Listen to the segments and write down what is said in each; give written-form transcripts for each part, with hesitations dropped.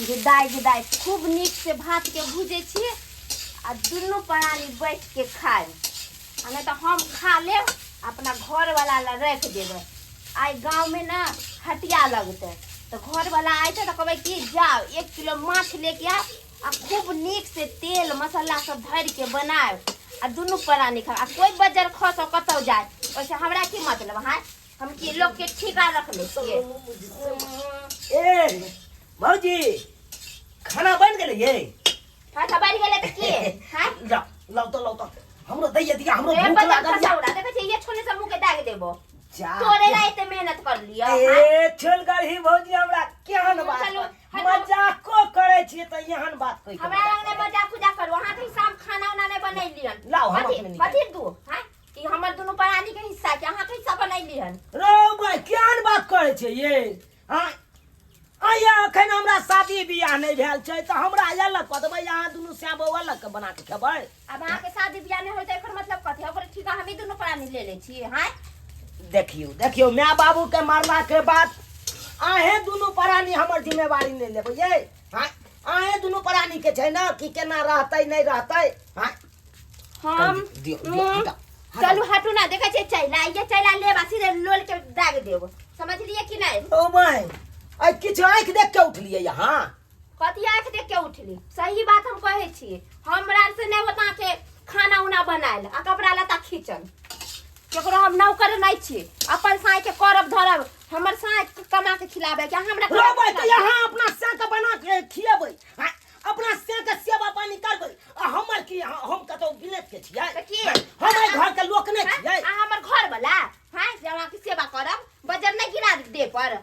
गे दाइ, गे दाइ, खूब नीक से भात के भूजै छी आ दुनू प्राणी बैठ के खायब, आ नहि तऽ हम खा लेब, अपना घरवाला लए राखि देबै। आइ गाँवमे ने हटिया लगतै, तऽ घरवाला अयतै तऽ कहबै कि जाउ 1 किलो माछ लेके आउ आ खूब नीक से तेल मसाला सब धरि के बनायब आ दुनू प्राणी खायब। आ कोइ बजर खसो कतौ जाय, ओहिसँ हमरा की मतलब है? हम की लोक के ठीका रखले छियै? ए भौजी, खाना बनि गेलै ये? हाँ, तऽ बनि गेलै तऽ की हाँ? लाउ, लाउ तऽ, लाउ तऽ, हमरो दैया दिया, हमरो ए भूख बजर लागल या। खसौड़ा, देखै छियै, ये छोले सब मुँह के दाग देबो। जा। तोरे ला एते मेहनत कर लियो। ए छलगढ़ी भौजी, हमरा केहन बात चलू, हटू। मजाको करै छियै तऽ एहन बात कहि के हमरा मजाक लग नहि करै। मजाक उजाक करू। अहाँ के हिस्सा हम खाना उना नहि बनैलियन। लाउ, हम कथी अपने निकालि। कथी दू हाँ? ई हमर दुनू प्राणी के हिस्सा के अहाँ के हिस्सा बनैली हन। रौ भाई, केहन बात करै छै ये? हाँ आया, एखन हमरा शादी बियाह नहि भेल छै तऽ हमरा अलग कऽ देबै? अहाँ दुनू श्याम बौआ अलग के बना के खेबै? अब अहाँ के शादी बियाह नहि होय तऽ एकर मतलब कथी? ओकर ठीका हमही दुनू प्राणी ले लै छी हाँ? देखियौ, देखियौ, माय बाबू के मरला के बाद अहें दुनू प्राणी हमर जिम्मेवारी नहि लेबै ये? हाँ, अहें दुनू प्राणी के छै ने कि केना रहतै नहि रहतै? हाँ। हम दियौ, दियौ, हटाउ, हटाउ। चलू, हटू ना। देखै छियै चैला, ये चैला लेब आ सीधे लोल के दाग देब, समझलियै कि नहि? ओ my, आइ किछु आँखि देख के उठलियै यहाँ? कथी आँखि देख के उठली? सही बात हम कहै छी। हमरा से नहि होता के खाना उना बनायल आ कपड़ा लत्ता खींचल। केकरो हम नौकर नहि छी। अपन साँय के करब धरब। हमर साँय कमा के खिलाबे के हमरा? रोबै तऽ यहाँ अपना साँय के बना के खिएबै? हाँ, अपना साँय के सेवा पानी करबै आ हमर की? हम कतौ विलेज के छियै? तऽ की? हम एहि घर के लोक नहि हाँ? छियै? आ हमर घर वाला हाँ से अहाँके सेवा करब? बजर नहि गिरा दे पर।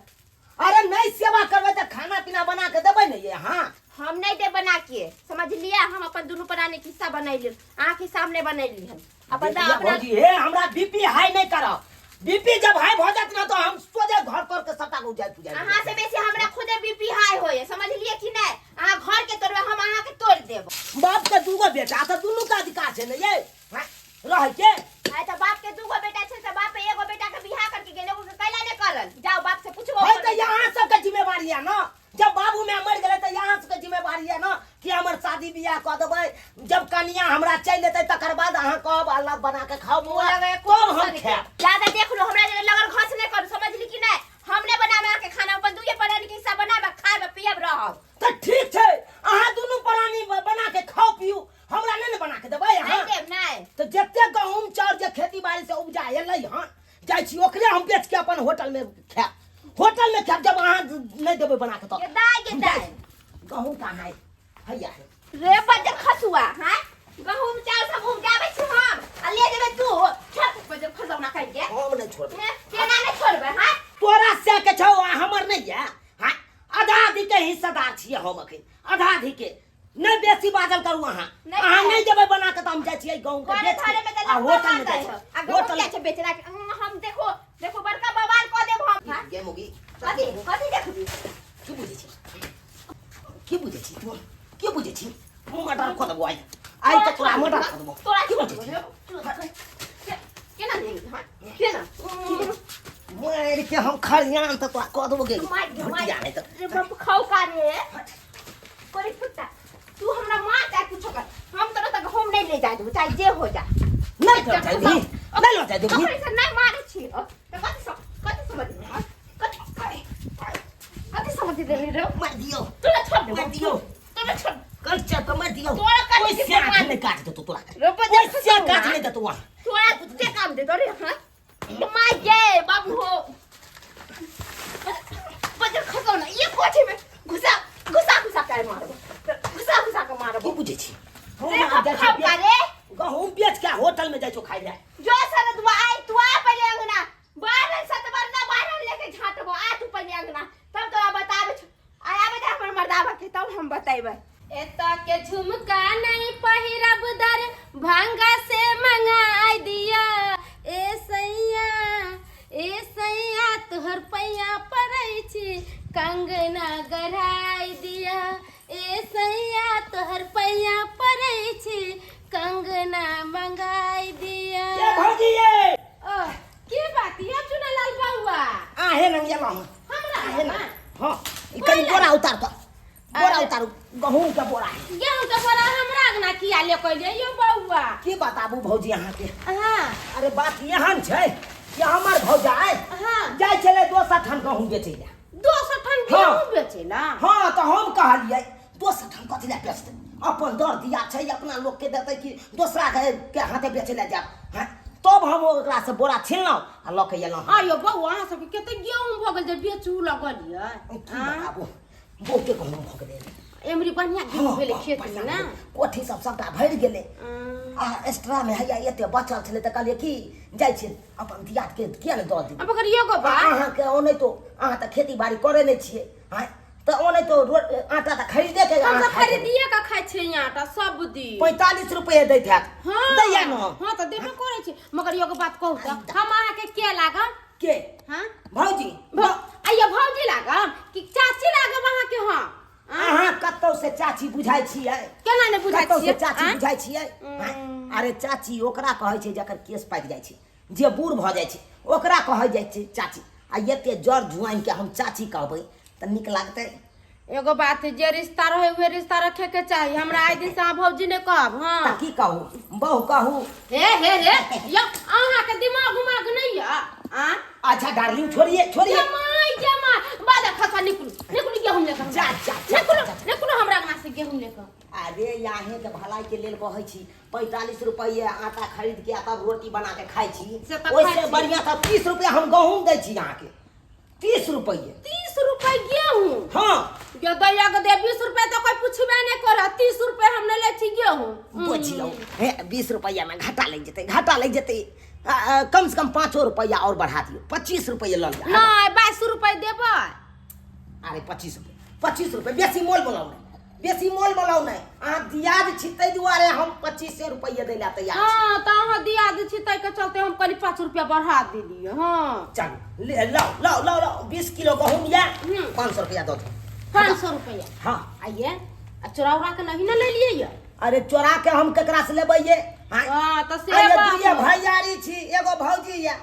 अरे, नहि सेवा करबै तऽ खाना पीना बना के देबै ने ये? हाँ। हम नहीं दे बना के, समझलिए? हम अपन दुनू प्राणी के हिस्सा बनैली, अहाँ के सामने बनैली हन अपन। देखिए अपना भौजी, हे, हमरा बीपी हाई नहीं करब। बीपी जब हाई भऽ जायत ना तो हम सोझे घर तोड़ के सबटा को जाय पूजा। अहाँ से बेसी हमरा खुदे बीपी हाई होए, समझलिए कि नहीं? अहाँ घर के तोड़बे, हम अहाँ के तोड़ देब। बाप के दूगो बेटा तऽ दुनू के अधिकार छै ने ये? हाँ, रहै के। आइ तऽ बाप के दूगो बेटा छै तऽ बाप एगो बेटा के बियाह करके गेल, एगो के कैला नहीं करल? जाओ, बाप से पूछबो। है तऽ यहाँ सबके जिम्मेवारी है ना। जब बाबू माय मरि गेलै तऽ यहाँ सबके जिम्मेवारी है ना कि हमर शादी बियाह कऽ देबै। जब कनिया हमरा चलि एतै तकर बाद अहाँ कहब अलग बना के खाउ बौआ, तब हम खायब। ज्यादा देख लो, हमरा जे लगल घस नहीं करू, समझली कि नहीं? हम नहीं बनाबे अहाँ के खाना। अपन दुइये प्राणी के हिस्सा बनाबे, खायब पियब रहब। तऽ ठीक छै, अहाँ दुनू प्राणी बना के खाउ पियू, हमरा नहि ने बना के देबै नहीं अहाँ? देब नहीं। तऽ जते गहूम चाउर जे खेती बाड़ी से उपजा एलै हन, जाइ छी ओकरे हम बेच के अपन होटल में खायब, होटल में खायब, जब अहाँ नहि देबै बना के तऽ। गे दाय, गे हम जाइ दाय। छी। गहूम कहाँ है? हैया है। रे बजर खसुआ, हाँ, गहूम चाउर सब उपजाबै छी हम आ ले जेबै तू? छोड़ बजर खसौना कहि के। हम नहि छोड़बै। हे, केना नहि छोड़बै हाँ? तोरा से के छौ आ हमर नहि ये? हाँ, आधा आधी के हिस्सेदार छियै हम अखन, आधा आधी के। नहि बेसी बाजल करू अहाँ। नहि अहाँ खायब। नहि देबै बना के तऽ हम जाइ छियै गहूम के घरे बेच घरे में के तऽ आ लफड़ा होटल में मारतै जाइ हो। छी। आ गहूम होटल जाइ छै बेचला के। हम देखो, देखो, बड़का बवाल कऽ देब हम, हाँ? गे मुगी। कथी कथी देखबी? की बुझै छी? की बुझै छी तू? की बुझै छी? मर्डर कऽ देबो आइ, आइ तऽ तोरा मर्डर कऽ देबो। तोरा की बुझै छी? केना नहीं हाँ? केना? मारि के हम खरियान तऽ तोरा कऽ देबो गे। मार दे, मार। भटिया नहि तऽ। रे बाप, खाओ का रे करे कुत्ता। तू हमरा मार चाहे कुछो कर, हम तोरा तक हम नहीं ले जाए देबो, चाहे जे हो जा। नहि लऽ जाय दही, नहि लऽ जाय देबही। ओकरे से नहीं मारे छी तऽ कथी सम कथी समझ हाँ? कथी कथी समझ देली रे? मारि दियौ। तोरा छोड़ देबो। मारि दियौ। तोरा छोड़। कल चल के मारि दियौ। तोरा कल कोई के स्याह मार- नहि काट देतौ तोरा। रे बजर कोई स्याह काट नहि देतौ वहाँ। तोरा कुत्ते काम दे रे हाँ my गे बाबू हो। बजर खसौ ना, ये कोठी में घुसा घुसा घुसा के मारबो, घुसा घुसा के मारबो। की बुझै छी? रे हम आब जाइ खप छी खा रे। गहूम बेच के होटल में जाइ छौ खाइ लए। जो सर दुआ आइ, तू आ पहिले अंगना। बारह सत बरना बारह लेके झाँटबो। आ तू पहिले अंगना, तब तोरा बताबे छौ। आइ आबे दे हमर मर्दाबा के, तब हम बतेबै। एतऽ के झुमका नहीं पहिरब, दर भांगा से मंगाई दिया। ए सैया, ए सैया, तोहर पैया पड़ै छी, कंगना गढ़ाई दिया। ए सैया, तोहर पैया पड़ै छी, कंगना मंगाई दिया। ये भौजी ये। ओ, की बात ये चुनालाल बउआ? आहे नंग एलहुँ। हमरा? आहे ना। हाँ, ई कनि बोरा उतार तऽ, बोरा। उतारू गहूम के बोरा है। गेहूं के बोरा हमरा अंगना किया ले कहलियै यौ बौआ? की बताबू भौजी अहाँके? हाँ। अरे बात एहन छै कि हमर भौजाई जाइ छलै दोसर ठाम गहूम बेचै लए। दोसर ठाम? हाँ। गेहूं बेचै ला? हाँ, तऽ हम कहलियै दोसर ठाम कथी लए बेचतै, अपन दर दिया छै, अपना लोकके देतै कि दोसरा के के हाथे बेचै लए जायब? हँ, तब हम ओकरा से बोरा छिनलहुँ आ लऽ के एलहुँ। आयो बौआ, अहाँ सबके कते गेहूं भऽ गेल जे बेचू लगलियै? की बताबू, बहुते गहूम भऽ गेलै। एमरी बढ़िया गेहूं भेलै खेत मे ने? कोठी सब सबटा भरि गेलै आ एक्स्ट्रा मे हैया एते बचल छलै, तऽ कहलियै की जाइ छी अपन दियाद के किया ने दऽ दियै। अब अगर एगो बात अहाँके ओनाहितो अहाँ तऽ खेती बाड़ी करै नहि छियै, आँय, तऽ ओनाहितो आटा तऽ खरीदे के हम अहाँ सब खाइ हेबै। खरीदिए के खाइ छियै आटा सब दिन। 45 रुपये दैत हैत। हाँ। दैया ने? हाँ, तऽ देबे करै छै, मगर एगो बात कहू तऽ हम अहाँके के लागब? के? हाँ। भौजी। आइयो भौजी लागब कि चाची लागब अहाँके? हाँ। अहाँ कतौ से चाची बुझाइ छियै? केना ने बुझाइ कतौ से छियै? चाची आँय? बुझाइ छियै? आँय? अरे चाची ओकरा कहै छै जकर केस पाकि जाइ छै, जे बूढ़ भऽ जाइ छै, ओकरा कहै जाइ छै चाची। आ एते जर जुआइन के हम चाची कहबै तऽ नीक लागतै? एगो बात, जे रिश्ता रहे उहे रिश्ता रखे के चाही। हमरा आइ दिन से अहाँ भौजी नहि कहब। हाँ। तऽ की कहू, बहु कहू? हे हे हे, यौ अहाँ के दिमाग उमाग नहीं या? आ अच्छा डार्लिंग, छोड़िए छोड़िए। जमाई जमाई बाजा खसा, निकलू निकलू, गेहूं लेकर। जा जा जा, निकलू। जा, जा। निकलू हमरा अंगना से गेहूं लेकर। अरे याहे के भलाई के लेल कहै छी, 45 रुपये आटा खरीद के आ तब रोटी बना के खाइ छी। से तऽ खाइ ओहिसे छी। बढ़िया तऽ 30 रुपये हम गहूम दै छी अहाँके, 30 रुपये। 30 रुपए गेहूं? हाँ। जो दैया के दे 20 रुपए तो कोई पूछबे नहीं करे, 30 रुपए हम नहीं ले छी गेहूं। बुझियौ हे, 20 रुपया में घाटा लागि जेतै, घाटा लागि जेतै। आ, आ, कम से कम 5 रुपया और बढ़ा दियौ, 25 रुपये लऽ लिअ। नहीं, 22 रुपए देबै। अरे 25 रुपये, 25 रुपये, बेसी मोल बोलाउ नहि, बेसी मोल बोलाउ नहि। अहाँ दियाद छी ताहि दुआरे हम 25 रुपये दै लए तैयार छी। हाँ, तो अहाँ दिया दै छी ताहि के चलते हम कनि 5 रुपया बढ़ा देलियै। हाँ। चलू ले लाओ लाओ लाओ लाओ, 20 किलो गहूम यऽ। 500 रुपया दऽ दियौ। 500 रुपया? हाँ। आइए आ चोरा उरा के नहीं ने ले लिए ये? अरे चोरा के हम केकरा से लेबै ये? हाँ? हाँ, तऽ से अरे बात दुइये है। भैयारी छी, एगो भौजी यऽ,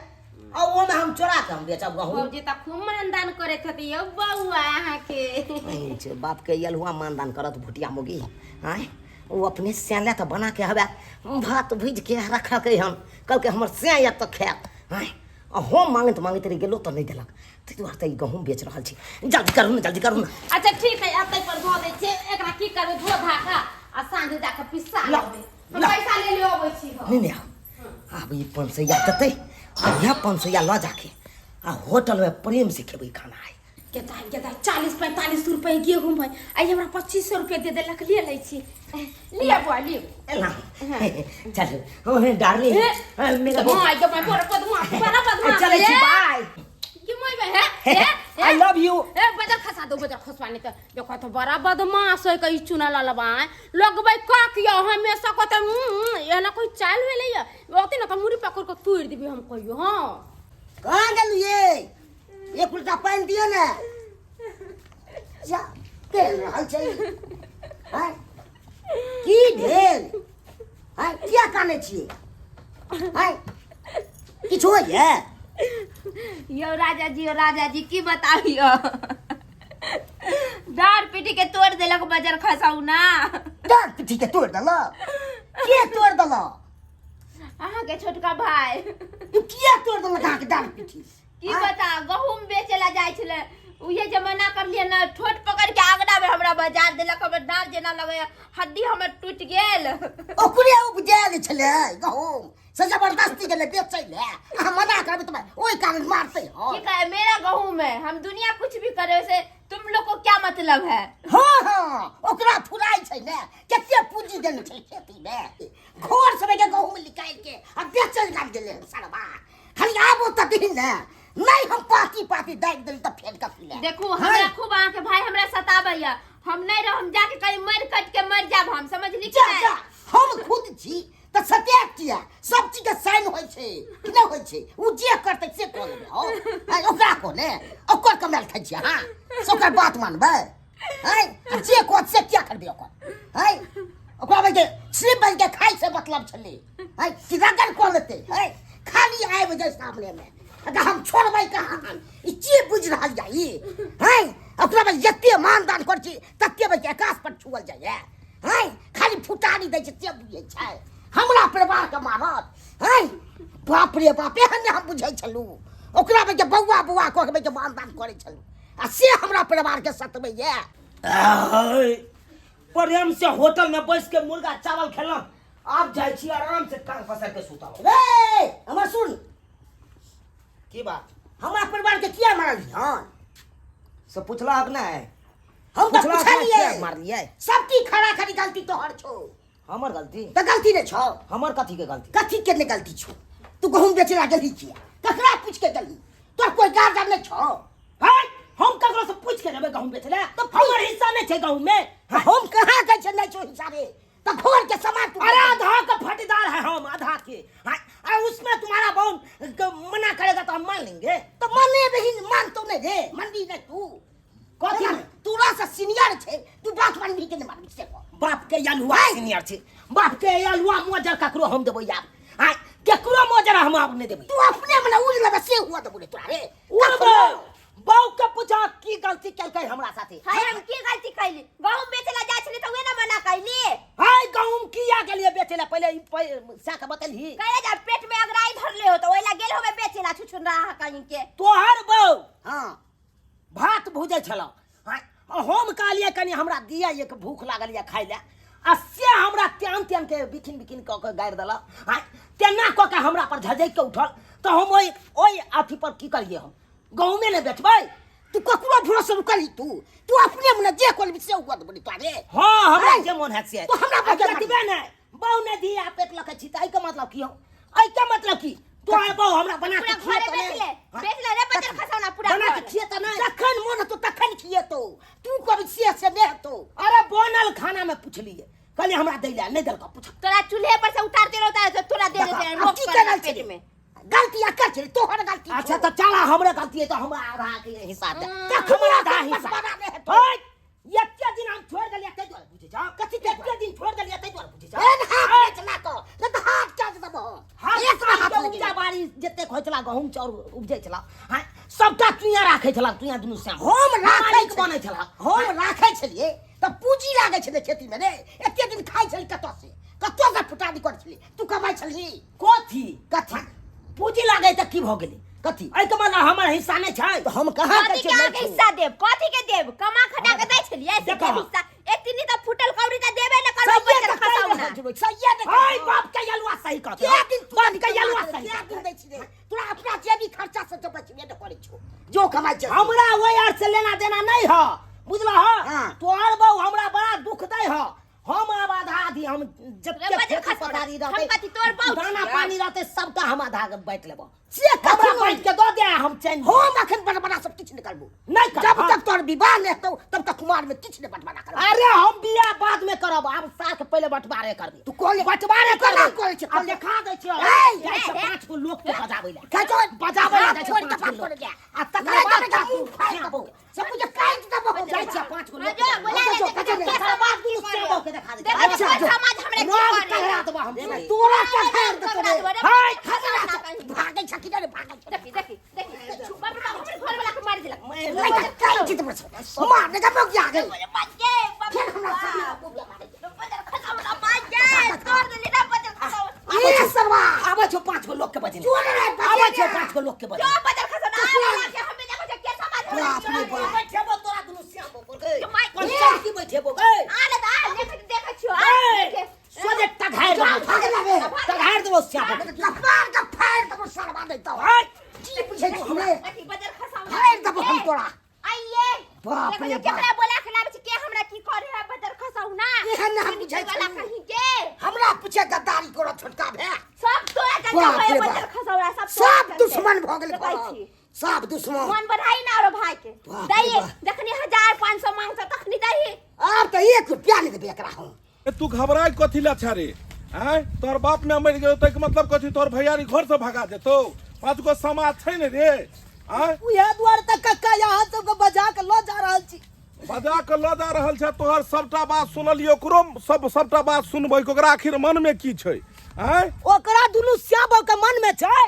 आ ओमे हम चोरा के हम बेचब गहूम? भौजी तऽ खूब मानदान करैत हती यौ बौआ अहाँके। नहीं छै बाप के यलहुआ मानदान करत भुटिया मुगी। आँय, ओ अपने सैले तऽ बना के हवे भात भुजि के रखलकै हन, कहलकै हमर सैं आयत तऽ खायत। आँय, आ हम मांगैत मांगैत रहि गेलहुँ तऽ नहि देलक, ताहि दुआरे तऽ ई गहूँम बेच रहल छी। जल्दी करू ने, जल्दी करू ने। अच्छा ठीक है, एतै पर धो दै छियै एकरा। की करबै, धो धा कऽ आ साँझ जाकऽ पिसा ला, लेबै हम। ला। पैसा ले ले अबै छी हम। नहि नहि, आब ई 500 देतै आ इएह 500 लऽ जाके आ होटलमे प्रेम से खेबै खाना आइ। गेदा गेदा, 40 45 रुपए गेहूँ है, आइ हमरा 2500 रुपए दे देलक। ले लै छी, लिअ बौआ, लिअ। एना चलू ओहे डार्लिंग मेरा माय गे माय, बड़ा बदमाश, बड़ा बदमाश। चलै छी। ए, बाय। की मोय बे हे हे हे। I love you. ए बजर खसा दो, बजर खसवा नहीं तो देखो तो बड़ा बदमाश है। कहीं चुना ललबा लगबै का किया हमेशा कहते एना कोई चाल भेलै या ओते न त मुड़ी पकड़ के तोड़ देबी हम कहियो। हां। कहाँ गेलियै? एक उल्टा पानि दियौ ने। जा केहन रहल छै? आँय, की भेल? आँय, किया कानै छियै? आँय, किछु होइए? यौ राजा जी, यौ राजा जी, की बताबियो, डार पीटी के तोड़ देलक बजर खसाउ ना। डाँट पिटी के तोड़ि देलक? के तोड़ि देलक? अहाँके छोटका भाई। ई किया तोड़ि देलक अहाँके डाँट पिटी? की बता, गहूम बेचे ला जाइ छलै, उहे जमाना करलियै ने, ठोट पकड़ के आगना में हमरा बाजार देलक। हमर डाँट जेना लगैया हड्डी हमर टूटि गेल। ओकरे उपजायल छलै गहूम से जबरदस्ती गेलै बेचै लए, अहाँ मना करबै तऽ ओहि कारण मारतै। हम की कहे, मेरा गहूम है, हम दुनिया कुछ भी करे वैसे तुम लोग को क्या मतलब है? हाँ हाँ, ओकरा फुराइ छै ने, कते पूंजी देने छै खेती मे, घर सब के गहूम निकालि के आ बेचै लागि गेलै सरबा। खाली आबो तऽ दिन ने नहीं हम पाती पाती दाबि देली तऽ फेर कथी लए? देखू, हमरा खूब अहाँके भाई हमरा सताबैया। हम नहीं रह, हम जाके कहीं मर कट के मर जाब हम, समझली कि जा नहीं? जा, हम खुद छी तऽ सत्यक किया, सब चीज के साइन होइ छै कि नहि होइ छै? ओ जे करतै से कऽ लेबै हौ। आँय, ओकरा कोने ओकर कमायल खाइ छियै अहाँ से ओकर बात मानबै? आँय, आ जे कहत से किया करबै ओकर? आँय, ओकरा बजे स्लिप बन के खाइ से मतलब छलै? आँय, कि रगड़ कऽ लेतै? आँय, खाली आबि जाय सामने मे, अगर हम छोड़बै कहाँ? ई की बुझि रहल या ई? आँय। ओकरा में जते मान दान करै छी तते बच्चे आकाश पर छुअल जाइए। हैं, खाली फुटानी दै छै से बुझै छै हमरा परिवार के मारत। हैं, बाप रे बाप, एहन नहि हम बुझै छलहुँ। ओकरा में जे बौआ बौआ कऽ के जे मान दान करै छलहुँ आ से हमरा परिवार के सतबैए। प्रेम से होटल में बैस के मुर्गा चावल खेलहुँ, आब जाइ छी आराम से टांग पसारि के सुतब। रे हमर सुन। की बात? हमरा परिवार के किया मारलियै हन? से पुछलक नहि? हम तऽ पुछलक नहि पुछलियै। किया मारलियै? सब की खड़ा खड़ी गलती तोहर छौ। हमर गलती? तऽ गलती नहि छौ। हमर कथी के गलती? कथी के नहि गलती छौ? तू गहूम बेचे ला गेलही किया? ककरा पूछ के गेलही? तोहर कोई गार्जियन नहि छौ? है, हम ककरो से पूछ के जेबै गहूम बेचे ला? तऽ हमर हिस्सा नहि छै गहूम में। हम कहाँ कहै छै नहि छौ हिस्सा रे? तो घर के सामान तू अरे आधा का फटीदार है हम, आधा के। हाँ, अरे उसमें तुम्हारा बहन मना करेगा तो हम मान लेंगे। तो माने नहीं, मान तो नहीं रे, मानबी नहीं तू। कथी? तोरा तोरा से सीनियर छे, तू बात मानबी के नहीं मानबी से कह। बाप के अलुआ सीनियर छे, बाप के अलुआ मोजर ककरो हम देबै यार। हाँ, केकरो मोजर हम आब नहीं देबै। तू अपने मने उड़ लेबे से हुआ देबो रे तोरा रे। उड़बे। बहू के पूछा की गलती केलकै हमरा साथे। हाय, हम की गलती कैली? गहूम बेचे ला जाइ छली त उहे ना मना कैली। हाय, गहूम किया गेलियै बेचे ला? पहिले ई सएह के बतेलही। कहे जा पेट में अगराई धरले हो त ओइ ला गेल होबे बेचे ला छुछुन रहा कहीं के। तोहर बहू हां भात भुजै छलौ। हाय, हम कहलियै कनी हमरा दिया एक भूख लागल या खाइ ला, आ से हमरा त्यान त्यान के बिखिन बिखिन कऽ के गारि देलक। हाय, तेना कऽ के हमरा पर झजकि के उठल तऽ हम ओहि ओहि अथी पर की करियै? हम गहूमे नहि बेचबै। तू ककरो भरोसे रुकलही? तू तू अपने मने जे कोल से हुआ देबो रे तोरा रे। हाँ, हमरा हाय। जे मोन हैत से। तू हमरा पर अच्छा, दिबे नहि, बहु नहि दी आ पेट लऽ के छी तऽ एहिके मतलब की हौ? एहिके मतलब की? तोहर बहु हमरा बना पूरा के खिएतौ घरे नहि। बेच ले, हाँ। बेच ले रे बजर खसौना पूरा बना के घर। खिएतौ नहि। जखन मोन हेतौ तखन खिएतौ, तू कभी से से नहि हेतौ। अरे बनल खाना में पुछलियै, कहलियै हमरा दै लए, नहि देलकौ। पूछ। तोरा चूल्हे पर से उतारते रहता तो तोरा दे देखा, देते आब रोक की कर करल पेट छलै? में। गलती अकर छलै, तोहर गलती छौ। अच्छा तऽ चला, हमरे गलती है तऽ हमरा आधा के हिस्सा दे। तखन हमरा आधा आधा हिस्सा। बना दे हेतौ। ओए, एते दिन हम छोड़ देलियै ताहि दुआरे बुझै छौ? कथी के एते दिन छोड़ देलियै ताहि दुआरे बुझै छौ? एहन हाथ नहि चला कऽ, नहि तऽ हाथ काटि देबौ हम। हाथ एक बेर हाथ के लगेबै। उपजा बाड़ी जतेक होइ छला, गहूम चाउर उपजै छला, हाँ, सबटा तुइया राखै छला, तुइया दुनू श्याम। हम राखै मालिक छलियै। बनै छला। हम राखै छलियै तऽ पूंजी लागै छलै खेती मे रे। एते दिन खाइ छली कतऽ से? कतऽ से फुटानी करै छली? तू कमाइ छलही? कथी? कथी? पूंजी लागै तऽ की भऽ गेलै? कथी? एहिके मतलब हमर हिस्सा नहि छै? तऽ हम कहाँ कथी कहै के छियै अहाँके नहि छौ? हिस्सा देब? कथी के देब? कमा खटा के दै छलियै से देखा। देब हिस्सा। एक तिनी तऽ फूटल कौड़ी तऽ देबे ने करबै, सहिए बचल तऽ कहि खसाउ रहल ना। छौ, सहिए तऽ कहि हाय, रहल। बाप के अलुआ सही कहतौ। कए दिन तू बाप के अलुआ सही कए कहतौ। दिन दै छी रे? तोरा अपना जेबी खर्चा से तऽ बचबे नहि करै छौ, जो कमाइ छै। हमरा ओहि आर से लेना देना नहि ह, बुझलह? हाँ। तोहर बहू हमरा बड़ा दुख दै ह। हम आब आधा आधी हम जते रे बजर खेती खसौना, पथारी हम रहतै, कथी तोहर बहू दाना छियै? पानी रहतै, सबटा हम आधा के बाँटि लेबो। से हमरा कखनो बाँटि के दऽ दे, हम चैन हम अखन बटवारा सब किछु नहि करबो। नहि करब, जब हाँ। तक तोहर विवाह नहि हेतौ तब तक कुमार में किछु नहि बटवारा करबो। अरे हम बियाह बाद में करब, आब साथ पहिले बंटवारे करबी। तू कहले बंटवारे तू केना करबी। कहै छै? आब देखा दै छियौ। ए, जाइ छै ए, ए। 5 गो लोक के बजाबै लए। कहै छौ, बजाबै लए हाथ जाइ छै छोड़ि के 5 गो बात लोक। करै जा। आ तकर नहि बाद देबै तऽ मुँह फाड़ि देबौ। सब कुछ काटि देबौ हम। जाइ छै 5 गो लोक जो, बोला ले, जो, देखै जो, छियै, जो, समाज बाद की दुनू करे। श्यामो के देखा दै देखै छियै। छियै, अच्छा, जो। समाज हमरा की रंग करे। टकरा देबो हम। तोरा टकरा देबो रे। हाय, खतरा ना छै। कहीं। भागै छै कि नहि रे, भागै छै। देखी देखी देखी, बाप रे बाप, हमर घर वाला के मारि देलक। नहि तऽ काटि देबौ से। मार नहि तऽ मौगिया गेल। मार गे, बाप फेर रे हमरा बाप। सामने मौगिया मारै छै। बजर खसौना, मार गे, तोड़ देली ना बजर खसौना। ए सरवा। आबै छौ 5 गो लोक के बजेने। जोर रे, आबै छौ बजेने। 5 गो लोक के जो बजेने। बजर खसौना, आ बोला के हमे देखो छै के समाज हमरा बाप की रे करे। बाप। बैठेबो तोरा दुनू श्यामो पर गे। जो माइक कोन ए। चौकी बैठेबो गे? आ ले तऽ आ, देख देखै छियौ, आ ए, देखे। सोझे टघारि जो देबो। भागला रे। टघारि देबो श्यामो के। कपार के फाड़ि देबौ सरवा नहि तऽ। हाय, की बुझै छी रे? देखी बजर खसौना। फाड़ि देबौ हम तोरा। आइए। बाप देखो रे जो बाप। केकरा बोला के लाबै छै, के हमरा की करे है बजर खसौना। एहन हम बुझै वाला छलहुँ। कहीं के। हमरा पूछे गद्दारी करत छोटका भाय। सब तोरा चलते बाप होए रे बजर बाप। खसौना, सब तोरा सब चलते। दुश्मन भऽ गेल देखै घरक। छी। सब दुश्मन। मन बढ़ाई ना और भाई के। बाप रे दही बाप। जखनी 1500 मांगतो तखनी दही। आब तऽ 1 रुपया नहि देबै एकरा हम। ए, तू घबराय कथी ला छा रे? आँय, तोहर बाप माय मरि गेलौ ताहिके मतलब कथी तोहर भैयारी घर से भगा देतौ? 5 गो समाज छै ने रे। आँय, उएह दुआरे तऽ कक्का यहाँ सबके बजा के लऽ जा रहल छी। बजा के लऽ जा रहल छै। तोहर सबटा बात सुनलियै, ओकरो सब सबटा बात सुनबै कि ओकरा आखिर मन में की छै। आँय, ओकरा दुनू श्यामो के मन में छै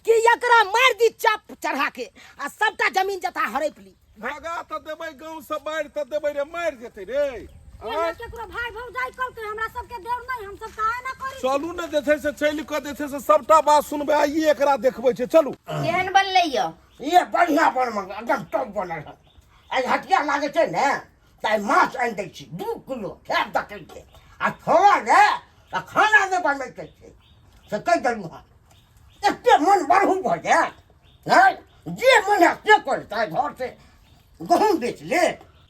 कि एकरा मारि दी चाप चढ़ा के आ सबटा जमीन जथा हड़पि ली। भगा तऽ देबै गाँव से बाहर तऽ देबै रे मारि जेतै रे एना केकरो भाई भौजाई कहलकै हमरा सबके देर नहीं हम सब काहे ना करी चलू ने जे छै से चलि कऽ जे छै से सबटा बात सुनबै आ ई एकरा देखबै छै चलू केहन बनलै यौ ये बढ़िया बनल एकदम टॉप बनल है आइ हटिया लागै छै ने तऽ आइ माछ आनि दै छी 2 किलो खायब देखै छै आ छोड़ा ने तऽ खाना नहि बनबैके छै से कहि देलहुँ हँ एते मन बढ़ू भऽ जायत नहि जे मन हैत से करतै घर से गहूँम बेच ले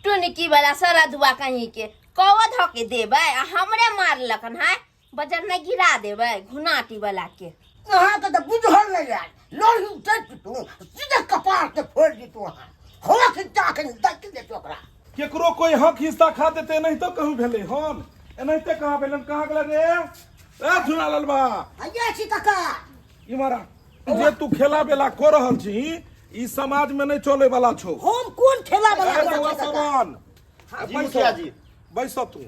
टुनकी वाला सरदुआ कहीं के कौआ धऽ के देबै आ हमरे मारलकन है बजर नहि गिरा देबै घुनाटी वाला के अहाँके तऽ बुझल नहि आयल लोही उठैत तू सीधे कपारके फोड़ि दितू अहाँ खोख चाक दखि देतू ओकरा केकरो कोई हक हिस्सा खा देते एनाहितो कहूँ भेलै हन एनाहिते कहाँ भेलै कहाँ गेलै रे ए झुना ललबा आइए छी काका इमहर आ। जे तू खेला बेला कऽ रहल छी ई समाज में नहीं चले वाला छौ हम कोन खेला वाला ए करै बौआ छियै काका? समान जी मुखिया जी बैस तू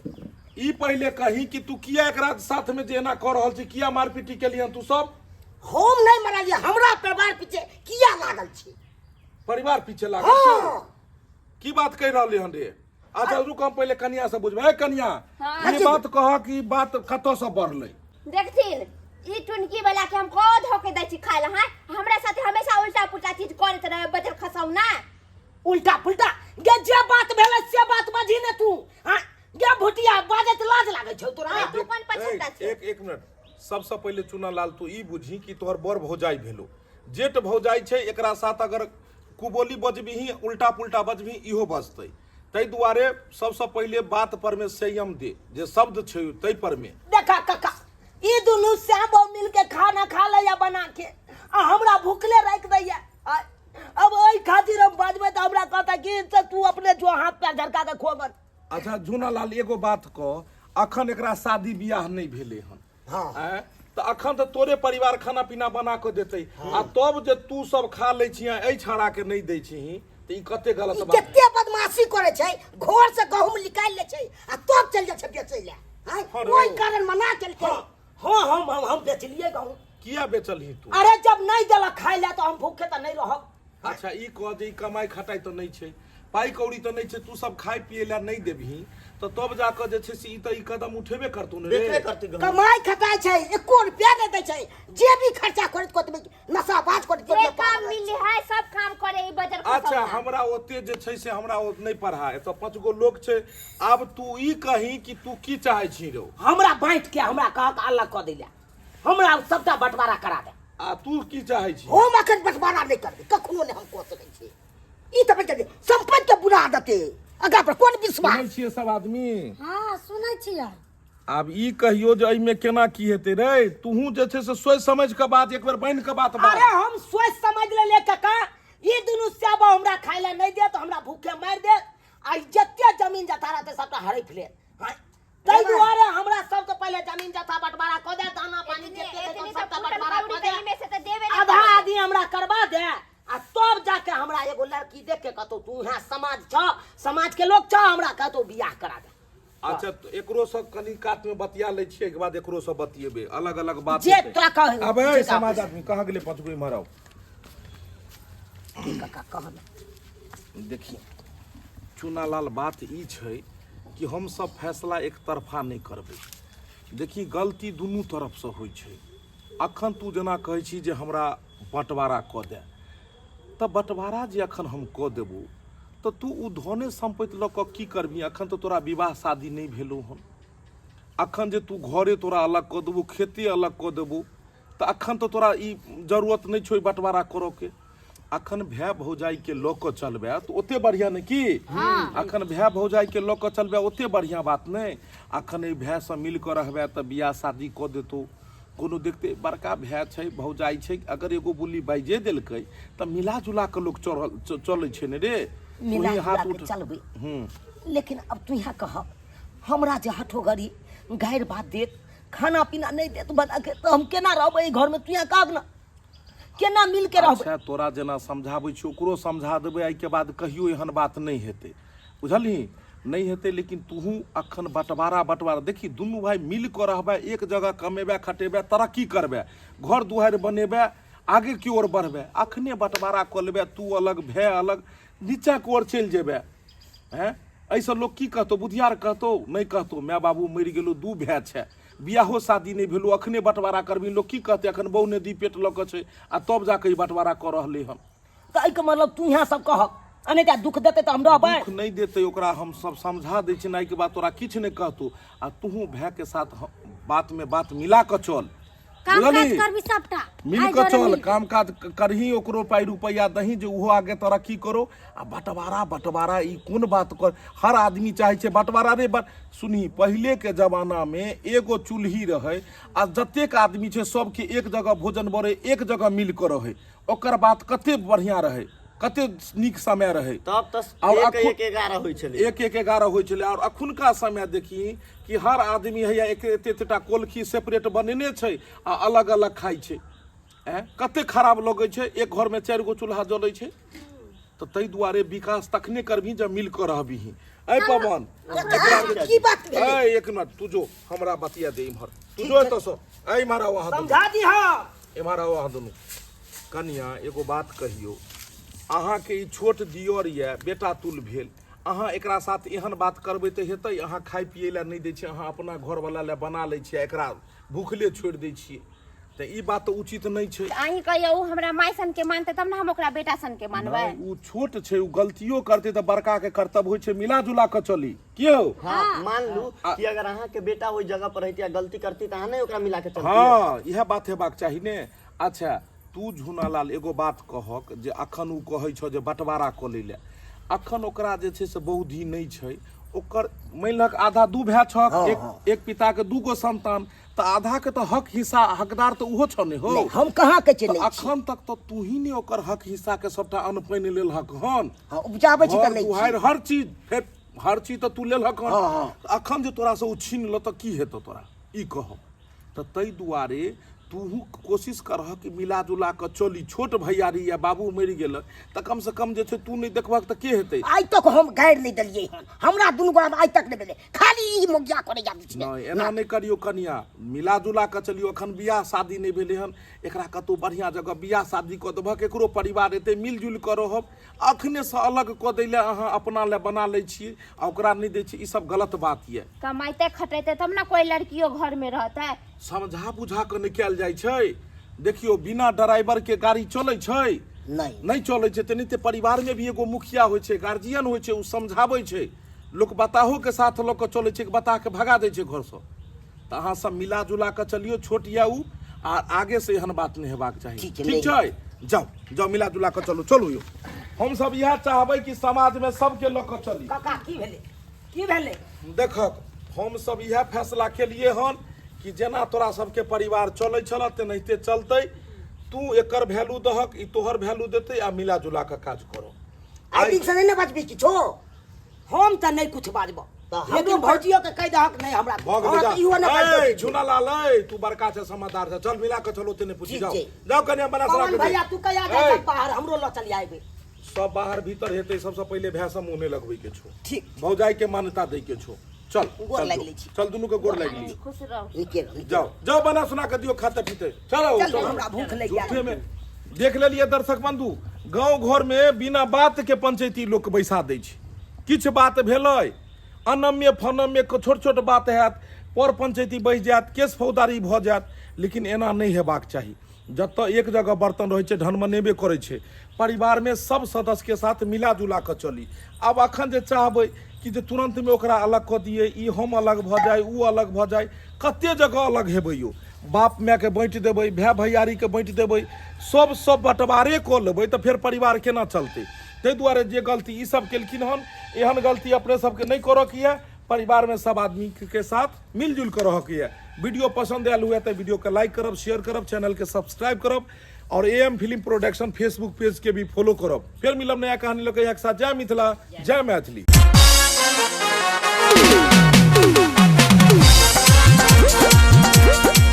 ई पहिले कही कि तू किया एकरा साथ में जे एना कऽ रहल छी किया मारपीटी केलियन तू सब हम नहि मरलियै हमरा परिवार पीछे किया लागल छी परिवार पीछे लागल छौ हाँ की बात कहि रहली हन रे अच्छा रुक हम पहिले कनिया से बुझबै ए कनिया ई बात कह कि बात कतऽ से बढ़लै देखथिन ई टुनकी वाला के हम कौ धो के दै छी खाय ला हाँ हमरा साथे हमेशा उल्टा पुल्टा चीज करैत रहे बजर खसौना उल्टा पुल्टा गे जे बात भेलै से बात बाजही ने तू हाँ गे भुटिया बाजैत लाज लागै छौ तोरा तू कोन पछता ए, छी एक एक मिनट सबसे पहिले चुना लाल तू ई बुझी कि तोहर बड़ भौजाई भेलो जेठ भौजाई छै एकरा साथ अगर कुबोली बजबिही उल्टा पुल्टा बजबिही इहो बजतै ताहि दुआरे सबसँ पहिले बात पर मे संयम दे जे शब्द छै ताहि पर मे देखा काका ई दुनू श्याम मिल के खाना खा लैया बना के आ हमरा भूखले राखि दैया अब एहि खातिर हम बजबै तऽ हमरा कहता कि से तू अपने जो हाथ पैर झरका के खोगन अच्छा झूना लाल एगो बात कह अखन एकरा शादी बियाह नहि भेलै हन हाँ आँय? तऽ अखन तऽ तोरे परिवार खाना पीना बना कऽ देतै आ तब जे तू सब खा लै छिही एहि छाड़ा के नहि दै छिही तऽ ई कते गलत ई बात कते बदमाशी करे छै घर से गहूम निकालि लै छै आ तब चलि जाइ छै बेचै लए आँय? हाँ रे। ओहि कारण मना केलकै हाँ हम बेचलियै गहूम किया बेचलही तू अरे जब नहीं देलक खाय लए तऽ हम भूखे तऽ नहीं रहब अच्छा ई कह जे ई कमाइ खटाइ तऽ नहि छै पाइ कौड़ी तऽ नहि छै तू सब खाय पियै लए नहि देबही तऽ तब जाकऽ जे छै से ई तऽ ई कदम उठेबे करतौ ने रे बेचबे करतै गहूम कमाइ खटाइ छै एको रुपया नहि दै छै जे भी खर्चा करैत करैत नशाबाज करैत जे करैत काम मिली है सब काम करे ई बजर अच्छा हमरा ओते जे छै से हमरा ओ नहि पढ़ा एतऽ पाँच गो लोक छै आब तू ई कही कि तू की चाहै छी रौ हमरा बाँटि के हमरा कहक अलग कऽ दै लए हमरा सबटा बंटवारा करा दे आ तू की चाहै छी हम अखन बंटवारा नहि करबै कखनो नहि हम कऽ सकै छी ई तऽ बच्चा संपत्ति के बुरा आदत है अगा पर कोन विश्वास सुनै छियै सब आदमी हाँ सुनै छियै आब ई कहियो जे एहिमे केना की हेतै रे तूहू जे छै से सोचि समझि कऽ बात एक बेर बान्हि कऽ बात बाज अरे हम सोच समझ लेलियै काका ई दुनू सेवा हमरा खाय लए नहि देत हमरा भूखे मारि देत आ ई जते जमीन जथा रहतै सबटा हड़पि लेत हाँ, ताहि दुआरे हमरा सबसे पहिले जमीन जथा बंटवारा कऽ दे दाना पानी एतने जते एतने देतौ सब सबटा फूटल बंटवारा कौड़ी कऽ तऽ दे एहिमे से तऽ देबे नहि आधा करत। आधी हमरा करवा दे आ तब जाके हमरा एगो लड़की देख के कहतौ तू यहाँ समाज छ समाज के लोग छ हमरा कहतौ बियाह करा दे अच्छा तो एकरो सब कनी कात में बतिया लै छियै एक बाद एकरो सब बतियेबै अलग अलग बात जे हेतै। तोरा कह आब ए समाज आदमी कहाँ गेलै पाँच गो इम्हर आउ काका कह ने देखिए चुनालाल बात ई छै कि हम सब फैसला एक तरफा नहि करबै देखी गलती दुनू तरफसँ होइ छै अखन तू जेना कहै छी जे हमरा बँटवारा कऽ दे तऽ बँटवारा जे अखन हम कऽ देबौ तऽ तू ओ धने सम्पत्ति लऽ कऽ की करबही अखन तऽ तोरा विवाह शादी नहि भेलौ हन अखन जे तू घरे तोरा अलग कऽ देबौ खेते अलग कऽ देबौ तऽ अखन तऽ तोरा ई जरूरत नहि छौ ई बँटवारा करऽके अखन भाय भौजाइके लऽ कऽ चलबै तऽ ओते बढ़िआँ नहि की अखन भाय भौजाइके लऽ कऽ चलबै ओते बढ़िआँ बात नहि अखन एहि भायसँ मिल कऽ रहबै तऽ बियाह शादी कऽ देतौ कोनो देखते बड़का भाय छै भौजाइ छै अगर एगो बोली बाइजे देलकै तऽ मिला जुला कऽ लोक चढ़ल चलै छै ने रे मिला तोही जुला हाथ के उठ चलबै हूँ लेकिन अब तू यहाँ कह हमरा जे हठो घड़ी गारि भात देत खाना पीना नहि देत बना के तऽ हम केना रहबै एहि घरमे तू यहाँ कहब ने केना मिल के रहबै अच्छा तोरा जेना समझाबै छियौ ओकरो समझा देबै एहिके बाद कहियो एहन बात नहि हेतै बुझलही नहि हेतै लेकिन तूहू अखन बँटवारा बँटवारा देखी दुनू भाय मिल कऽ रहबै एक जगह कमेबै खटेबै तरक्की करबै घर दुआरि बनेबै आगे की ओर बढ़बै अखने बँटवारा कऽ लेबै तू अलग भै अलग नीचा कोर चलि जेबै। हैं, एहिसँ लोक की कहतौ? बुधियार कहतौ? नहि कहतौ। माय बाबू मरि गेलौ, दू भाय छै, बियाहो शादी नहि भेलौ, अखने बँटवारा करबही, लोक की कहतै? अखन बहु ने दी पेट लऽ कऽ छै आ तब जाकऽ ई बँटवारा कऽ रहलै हन। तऽ एहिके मतलब तू यहाँ सब कहक आ नहि तऽ दुख देतै तऽ हम रहबै? दुख नहि देतै ओकरा, हम सब समझा दै छियै ने, एहिके बाद तोरा किछु नहि कहतौ। आ तूहू भायके साथ बातमे बात मिला कऽ चल। काम काज बुझलही? करबी सबटा मिल भाइ कऽ जरे चल, मिल। काम काज करही, ओकरो पाइ रुपैआ दही जे ओहो आगे तरक्की करो। आ बँटवारा बँटवारा ई कोन बात कर, हर आदमी चाहै छै बँटवारा रे। सुनही, पहिलेके जमानामे एगो चूल्ही रहै आ जतेक आदमी छै सबके एक जगह भोजन बरै, एक जगह मिल कऽ रहै। ओकर बात कते बढ़िआँ रहै, कते नीक समय रहै। तब तऽ आओर एक अखन एक 11 होइ छलै, एक एक 11 होइ छलै। आओर अखुनका समय देखी कि हर आदमी हैया एक एते एतेटा कोलखी सेपरेट बनेने छै आ अलग अलग खाइ छै। ऐं, कते खराब लगै छै, एक घरमे 4 गो चूल्हा जलै छै। तऽ ताहि दुआरे विकास तखने करबही जब मिल कऽ रहबही। ऐ पवन, एकरा की बात भेलै? ऐ एक मिनट, तू जो हमरा बतिया दे इम्हर, तू जो एतऽ सँ। ऐ इम्हर आओ अहाँ दुनू। समझा दिहऽ। एम्हर आओ अहाँ दुनू। कनिया, एगो बात कहियौ, अहाँके ई छोट दियर यऽ, बेटा तुल भेल, अहाँ एकरा साथ एहन बात करबै तऽ हेतै? अहाँ खाइ पियै लए नहि दै छियै, अहाँ अपना घरवला लए बना लै छियै, एकरा भूखले छोड़ि दै छियै, तऽ ई बात तऽ उचित नहि छै। तऽ अहीं कहियौ, ओ हमरा माय सनके मानतै तब ने हम ओकरा बेटा सनके मानबै। नहि, ओ छोट छै, ओ गलतियो करतै तऽ बड़का के कर्तव्य होइ छै मिला जुला कऽ चली। की हौ? हाँ, मान लू कि अगर अहाँ के बेटा ओहि जगह पर रहती आ गलती करती तऽ अहाँ नहि ओकरा मिला के चलती? हाँ, इएह बात हेबाक चाही ने। अच्छा तू झुनालाल एगो बात कहक जे अखन ओ कहै छौ जे बँटवारा कऽ लै लए, अखन ओकरा जे छै से बहुधी नहि छै, ओकर मानि लहक आधा दू भाय छहक, एक एक पिताके दू गो संतान, तऽ आधा के तऽ हक हिस्सा हकदार तऽ ओहो छौ ने हो? नहि, हम कहाँ कहै छियै तऽ नहि छी। अखन तक तऽ तू ही ने ओकर हक हिस्सा के सबटा अन्न पानि लेलहक हन। हँ, उपजाबै छी तऽ घर लै छी। दुआरि हर चीज, फेर हर चीज तऽ तू लेलहक हन। हँ, हँ। तऽ अखन जे तोरा से ओ छीन लऽ तऽ की हेतौ तोरा, ई कहब तऽ ताहि दुआरे तूहू कोशिश करह कि मिला जुला कऽ चली। छोट भैयारी या बाबू मरि गेल तऽ कम से कम जे छै तू नहि देखबहक तऽ के हेतै? आइ तक हम गारि नहि देलियै हन, हमरा दुनू गोरा आइ तक नहि भेलै, खाली ई मोगिया करै जा बीचमे। नहि, एना नहि करियौ कनिया, मिला जुला कऽ चलियौ। अखन बियाह शादी नहि भेलै हन, एकरा कतहु बढ़िआँ जगह बियाह शादी कऽ देबहक, एकरो परिवार हेतै, मिलजुलि कऽ रहब। अखनेसँ अलग कऽ दै लए अहाँ अपना लए बना लै छियै आ ओकरा नहि दै छियै, ई सब गलत बात यऽ। कमाइते खटेते तब ने कोई लड़कियो घर में रहतै। समझा बुझा कऽ नहि कयल जाइ छै। देखियौ, बिना ड्राइवर के गाड़ी चलै छै? नहि, नहि चलै छै। तेनाहिते परिवार में भी एगो मुखिया होइ छै, गार्जियन होइ छै, ओ समझाबै छै। लोक बताहो के साथ लऽ कऽ चलै छै कि बता के भगा दै छै घरसँ? तऽ अहाँ सब मिला जुला कऽ चलियौ, छोट यऽ उ, आ आगे से एहन बात नहि हेबाक चाही। ठीक छै, ठीक छै, जाउ जाउ, मिला जुला कऽ चलू। चलू यौ, हम सब इएह चाहबै कि समाज में सबके लऽ कऽ चली। काका, की भेलै, की भेलै? देखक, हम सब इएह फैसला केलिए हन कि जेना तोरा सबके परिवार चलै छल तेनाहिते चलतै। तू एकर वैल्यू दहक, ई तोहर वैल्यू देतै, आ मिला जुला कऽ काज करो। आइ दिन से नहि ने बजबी किछो? हम तऽ नहि कुछ बाजबो, तऽ लेकिन हमरो भौजियो के कहि दहक नहि हमरा। भऽ गेलै, हँ, जा। तऽ इहो नहि बाजि ए, देतै। झुना लाल, ए, तू बड़का छै, समझदार छै, चल मिला कऽ चल, ओते नहि पूछी। ठीक जाओ छै। जाओ, कनिया बना सना पवन के दे। भैया, तू कहिया जाइ ए, छह बाहर? हमरो लऽ चलि आबे। सब बाहर भीतर हेतै, सबसे पहिले भाय से मुँह नहि लगबै के छौ। ठीक। भौजाई के मान्यता दै के छौ। चल गोर चल लागि जो। लै छी। चल, दुनू के गोर लागि लियौ। खुश रहो। नीके रह, नीके। जाओ जाओ, बना सुना के दियो, खाते पीते चलो। चल, चलो। हमरा भूख लागि गेल। झूठे में देख लेलिए दर्शक बंधु, गांव घर में बिना बात के पंचायती लोक बैसा दै छै। किछु बात भेलै अनम्य फनम्य छोट छोट बात हैत पर पंचायती बैस जायत, केस फौजदारी भऽ जायत। लेकिन एना नहि हेबाक चाही। जतऽ एक जगह बर्तन रहै छै ढनमनेबे करै छै। परिवारमे सब सदस्यके साथ मिला जुला कऽ चली। आब अखन जे चाहबै कि जे तुरन्तमे ओकरा अलग कऽ दियै, ई हम अलग भऽ जाइ, ओ अलग भऽ जाइ, कते जगह अलग हेबै यौ? बाप मायके बाँटि देबै, भाय भैयारीके बाँटि देबै, सब सब बँटवारे कऽ लेबै तऽ फेर परिवार केना चलतै? ताहि दुआरे जे गलती ई सब केलखिन हन, एहन गलती अपने सबके नहि करऽके यऽ। परिवारमे सब आदमीके साथ मिलजुल कऽ रहऽके यऽ। वीडियो पसंद आयल हुए तऽ वीडियो के लाइक करब, शेयर करब, चैनल के सब्सक्राइब करब और A M film production Facebook page के भी फॉलो करब। फिर मिलब नया कहानी लऽ के एक साथ। जय मिथिला, जय मैथिली।